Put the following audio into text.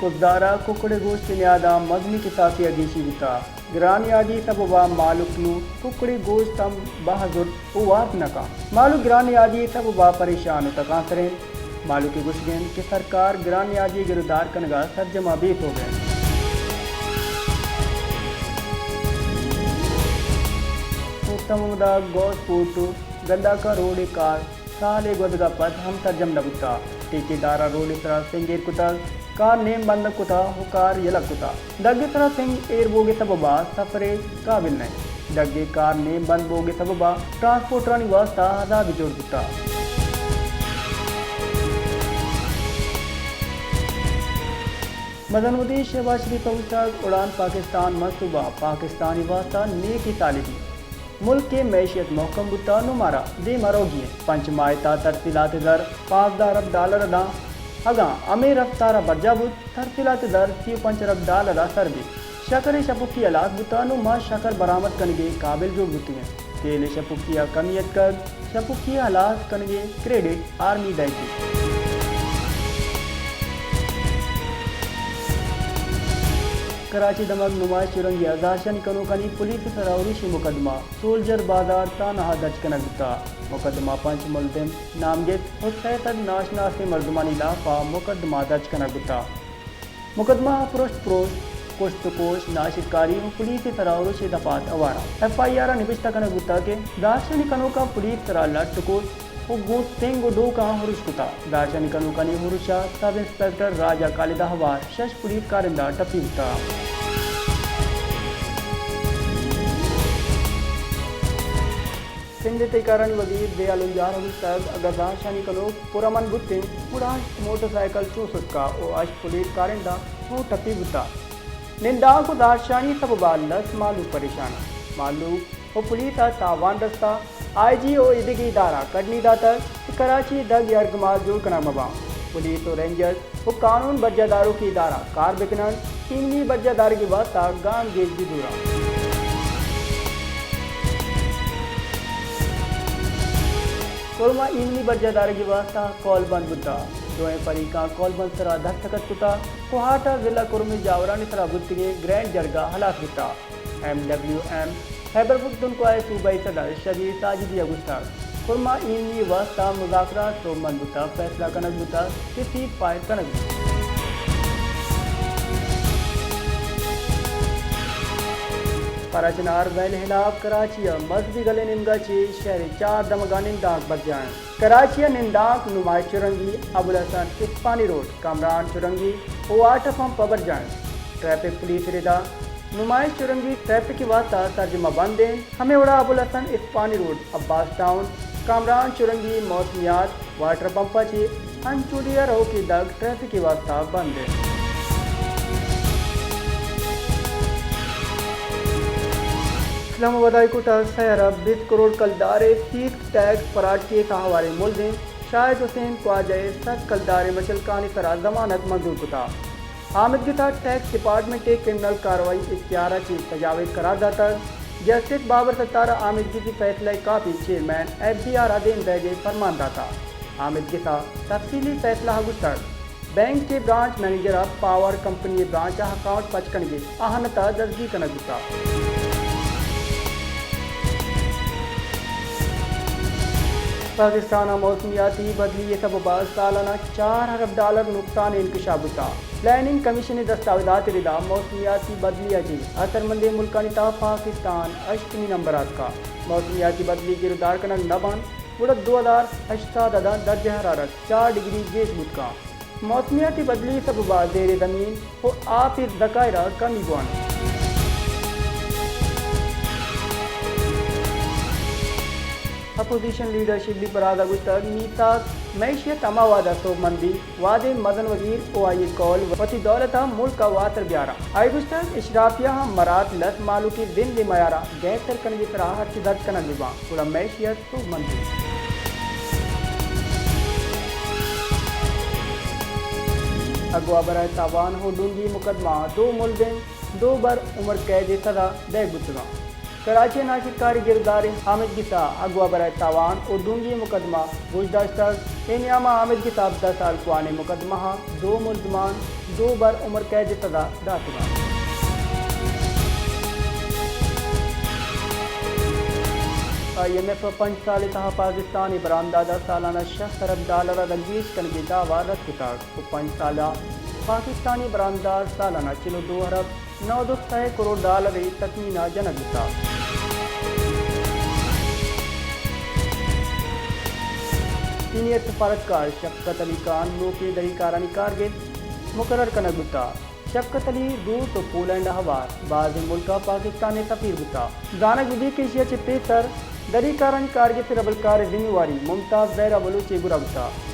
کزدار ءَ ککڑ ءِ گوشت ءِ نیاد ءَ مزنیں کساسے ءَ گیشی بوتگ۔ گران نیادی ءِ سبب ءَ مھلوک نوں ککڑ ءِ گوشت ھم بھا زرت ءُ وارت نہ کنت۔ مھلوک گران نیادی ءِ سبب ءَ پریشان ءُ تکانسر اَنت۔ مھلوک ءِ گوشگ اِنت کہ سرکار گران نیادی ءِ گرودار کنگ ءَ سرجم ءَ بے سوب اِنت۔ کوہستان محمد ءَ گوس پورٹ ءُ گنداکا روڈ ءِ کار سالے گوزگ ءَ پد ھم سرجم نہ بوتگ۔ ٹھیکیدار ءَ روڈ ءِ سرا سنگ ایر کتگ، کار نیم بند کتگ ءُ کار یلہ کتگ۔ ڈگ ءِ سرا سنگ ایر بوگ ءِ سبب ءَ سفر ءِ قابل نہ اِنت۔ ڈگ ءِ کار نیم بند بوگ ءِ سبب ءَ ٹرانسپورٹرانی واستہ عذابے جوڑ بوتگ۔ مزن وزیر شہباز شریف ءَ گوشتگ، اڑان پاکستان منصوبہ پاکستان ءِ واستہ نیکیں سالے بیت۔ ملک ءِ معیشت مھکم بوتگ، نوں مارا دیم ءَ روگی اِنت۔ پنچ ماہ ءِ تہ ءَ ترسیلات ءِ زر پانزدہ ارب ڈالر ءَ داں، اگاں ھمے رفتار ءَ برجاہ بوت، ترسیلات ءِ زر سی ءُ پنچ ارب ڈالر ءَ سر بیت۔ شکر ءِ شپکی ھلاس بوتگ، نوں ما شکر برآمد کنگ ءِ قابل جوڑ بوتگ ایں۔ تیل ءِ شپکی ءَ کمی اتکگ، شپکی ءِ ھلاس کنگ ءِ کریڈٹ آرمی ءَ دئیگ بیت۔ کراچی ءِ دمگ نمائش چرنگی ءَ زھرشانی کنوکانی پولیس ءِ سرا اُرشی مقدمہ سولجر بازار تھانہ ءَ درج کنگ بوتگ۔ مقدمہ ءَ پنچ ملزم نامگت ءُ سئے سد ناشناسیں مردمانی ھلاپ ءَ مقدمہ درج کنگ بوتگ۔ مقدمہ ءَ پرشت پروش، کشت ءُ کوش، ناشرکاری ءُ پولیس ءِ سرا اُرش ءِ دفعات ھوار اَنت۔ ایف آئی آر ءَ نبشتہ کنگ بوتگ کہ زھرشانی کنوکاں پولیس ءِ سرا لٹ ءُ کش ءُ گوں سنگ ءُ ڈوکاں اُرش کتگ۔ زھرشانی کنوکانی اُرش ءَ سب انسپکٹر راجہ خالد ءِ ھوار شش پولیس کارندہ ٹپی بوتگ۔ سندھ ءِ تہہ کارانی وزیر دیال انجار ءَ گوشتگ، اگاں زھرشانی کنوک پرامن بوتیں، گڑا ھشت موٹر سائیکل چوں سسکا ءُ ھشت پولیس کارندہ چوں ٹپی بوتگ۔ نندانک ءُ زھرشانی ءِ سبب ءَ لس مھلوک پریشان اَنت۔ مھلوک ءُ پولیس ءَ تاوان رستہ، آئی جی ءُ ایدگہ ادارہ کڈنی داتگ کہ کراچی ءِ دگ یرگمال جوڑ کنگ مہ باں۔ پولیس ءُ رینجرز ءُ قانون برجاہ داروکیں ادارہ کار بکن اَنت، ایمنی برجاہ دارگ ءِ واستہ گامگیج بہ زور اَنت۔ کرم ءَ ایمنی برجاہ دارگ ءِ واستہ کال بند بوتگ۔ دوئیں فریقاں کال بند ءِ سرا دستخط کتگ۔ کوھاٹ ءَ ضلع کرم ءِ جاورانی سرا بوتگیں گرینڈ جرگہ ھلاس بوتگ۔ ایم ڈبلیو ایم خیبر پختونخوا ءِ صوبائی صدر شبیر ساجدی ءَ گوشتگ، کرم ءَ ایمنی ءِ واستہ مذاکرات سوبمند بوتگ، فیصلہ کنگ بوتگ کہ سیز فائر کنگ بہ بیت۔ پراچنار ویل ءِ ھلاپ کراچی ءِ مذھبی گل ءِ نیمگ ءَ چہ شھر ءِ چار دمگاں نندانک برجاہ اَنت۔ کراچی ءَ نندانک نمائش چرنگی ابوالحسن اسپانی روڈ، کامران چرنگی ءُ واٹر پمپ ءَ برجاہ اَنت۔ ٹریفک پولیس ءِ ردا نمائش چرنگی ٹریفک ءِ واستہ سرجم ءَ بند اِنت۔ ھمے وڑا ابوالحسن اسپانی روڈ، عباس ٹاؤن، کامران چرنگی، موسمیات، واٹر پمپ ءَ چہ ھنچوڑی ءَ روک ءِ دگ ٹریفک ءِ واستہ بند اِنت۔ اسلام آباد ہائی کورٹ ءَ سئے ارب بیست کروڑ کلدار ءِ سیتک ٹیکس فراڈ کیس ءِ ہواریں ملزم شاہد حسین خواجہ ءِ صد کلدار ءِ مچلکانی سرا ضمانت منظور کتگ۔ آمدگس ءَ ٹیکس ڈیپارٹمنٹ ءِ کرمنل کارروائی اختیار ءَ چہ تجاوز قرار داتگ۔ جسٹس بابر ستار ءَ آمدگس ءِ فیصلہ ءِ copy chairman F B R ءَ دیم دئیگ ءِ پرمان داتگ۔ آمدگس ءَ تفصیلی فیصلہ ءَ گوشتگ، بینک ءِ برانچ منیجر ءَ پاور کمپنی ءِ برانچ ءَ اکاؤنٹ پچ کنگ ءِ اھنت ءَ دزگیر کنگ بوتگ۔ پاکستان ءَ موسمیاتی بدلی ءِ سبب ءَ سالانہ چار ارب ڈالر نقصان ءِ انکشاف بوتگ۔ پلاننگ کمیشن ءِ دستاویزات ءِ ردا موسمیاتی بدلی ءَ چہ اثرمندیں ملکانی تہا پاکستان ہشتمی نمبر ءَ اتکگ۔ موسمیاتی بدلی گرودار کنگ نہ بنت، گڑا دو ہزار ہشت سد ءَ داں درجہ حرارت چار ڈگری گیش بوت کنت۔ موسمیاتی بدلی ءِ سبب ءَ زیر زمین ءُ آپ ءِ ذخائر ءَ کمی بوان اِنت۔ اپوزیشن لیڈر شبلی فراز ءَ گوشتگ، میثاق معیشت ہما وہد ءَ سوبمند بیت، وہدے مزن وزیر ءُ آئی ءِ قول وتی دولت ءَ ملک ءَ واتر بیار اَنت۔ آئی ءَ گوشتگ، اشرافیہ ءَ مرات لس مہلوک ءِ زند ءِ معیار ءَ گہتر کنگ ءِ سرا ہرچ درج کنگ بہ باں، گڑا معیشت سوبمند بیت۔ اغوا برائے تاوان ءُ ڈونگی مقدمہ ءَ دو ملزم دو بر عمر قید ءِ سزا دئیگ بوتگ اَنت۔ کراچی ء ناشرکاری گرودار حامد گس ء اغوا برائے تاوان و ڈونگی مقدمہ گوشداشتگ۔ اے نیام ء حامد گس ء ہبدہ سال کوانیں مقدمہ ء دو ملزمان دو بر عمر قید ء سزا داتگ انت۔ آئی ایم ایف ء پنچ سال ء تہا پاکستان ء برآمدات ء سالانہ شست ارب ڈالر ء را گیش کنگ ء دعوی رد کتگ و پنچ سال ء پاکستانی برآمدات سالانہ چل و دو ارب نود و سئے کروڑ ڈالر ء تخمینہ جنگ بوتگ۔ سینئر سفارتکار شفقت علی خان نوکیں دری کارانی کارگر مقرر کنگ بوتگ۔ شفقت علی روس و پولینڈ ء ہوار بازیں ملک ء پاکستان ء سفیر بوتگ۔ زانگ بہ بیت کہ ایشی ء چہ پیسر دری کارانی کارگر ء ربلکار ء ذمہ واری ممتاز زہرا بلوچ ء گورا بوتگ۔